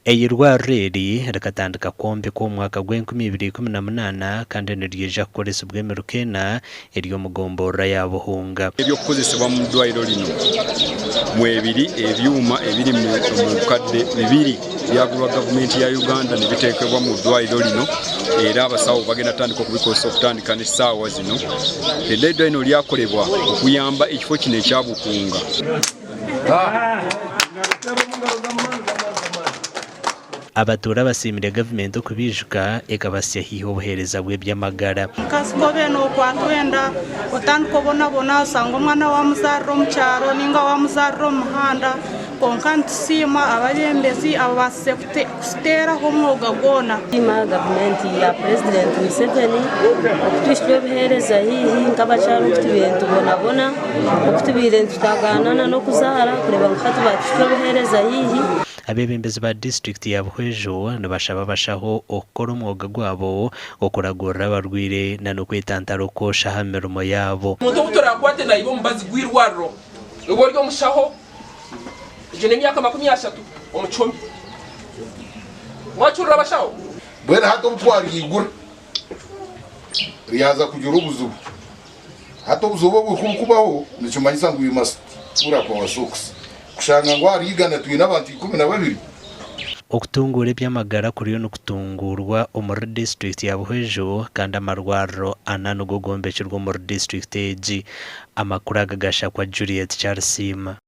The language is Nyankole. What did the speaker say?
Eirwariro eri rikatandika kwombekwa omu mwaka gw'enkumi ibiri 18 kandi niryija kukoresibwa emiruka ena eri omu gomborora ya Buhunga. Eby'okukozesebwa omu ddwaliro lino mwebiri ebyuma ebiri mu bukadde bibiri byagulwa gavumenti ya Uganda ne biteekebwa mu ddwaliro lino era abasawo bagenda kutandika okubikozesa okutandika n'essaawa zino. Eddwaliro lino lyakolebwa okuyamba ekifo kino ekya Bukunga. Abatuura basiimire gavumenti okubaijuka ekabasya haihi obuheereza bw'eby'amagara. Omukazi ku obaire nookwatwa enda otandika obonabona osanga omwana waamuzaarira omu kyaro nainga waamuzaarira omu muhanda kwonka nitusiima abeebembezi ababaasize kututeeraho omwoga gwona. Nitusiima gavumenti ya Purezidenti Museveni okutwihitsya obuheereza haihi nk'abakyara oku tubaire nitubonabona, oku tubaire nitutagaana n'okuzaara kureeba ngu hati baatuhitsya obuheereza haihi. Abeebembezi ba disiturikiti ya Buhweju nibashaba abashaho okukora omwoga gwabo okuragurira abarwaire na n'okwetantara okwosha aha mirimo yaabo. Omuntu ou turaakwate naiba omubazi gw'eirwariro, iwe ori omushaho, egyo n'emyaka 30 omu kihome. Mwacurira abashaho? Mbwenu hati obu twaryaigura, ryaza kugira obuzibu. Hati obuzibu obu ku burikubaho, nikimanyisa ngu we must pull up our socks kushanga ngu ahari igana twine abantu 12. Okutunguura eby'amagara kuriyo nikutunguurwa omuri disiturikiti ya Buhweju kandi amarwariro ana nigo gombekirwe omuri disiturikiti egi. Amakuru aga gashakwa Juliet Kyarisiima.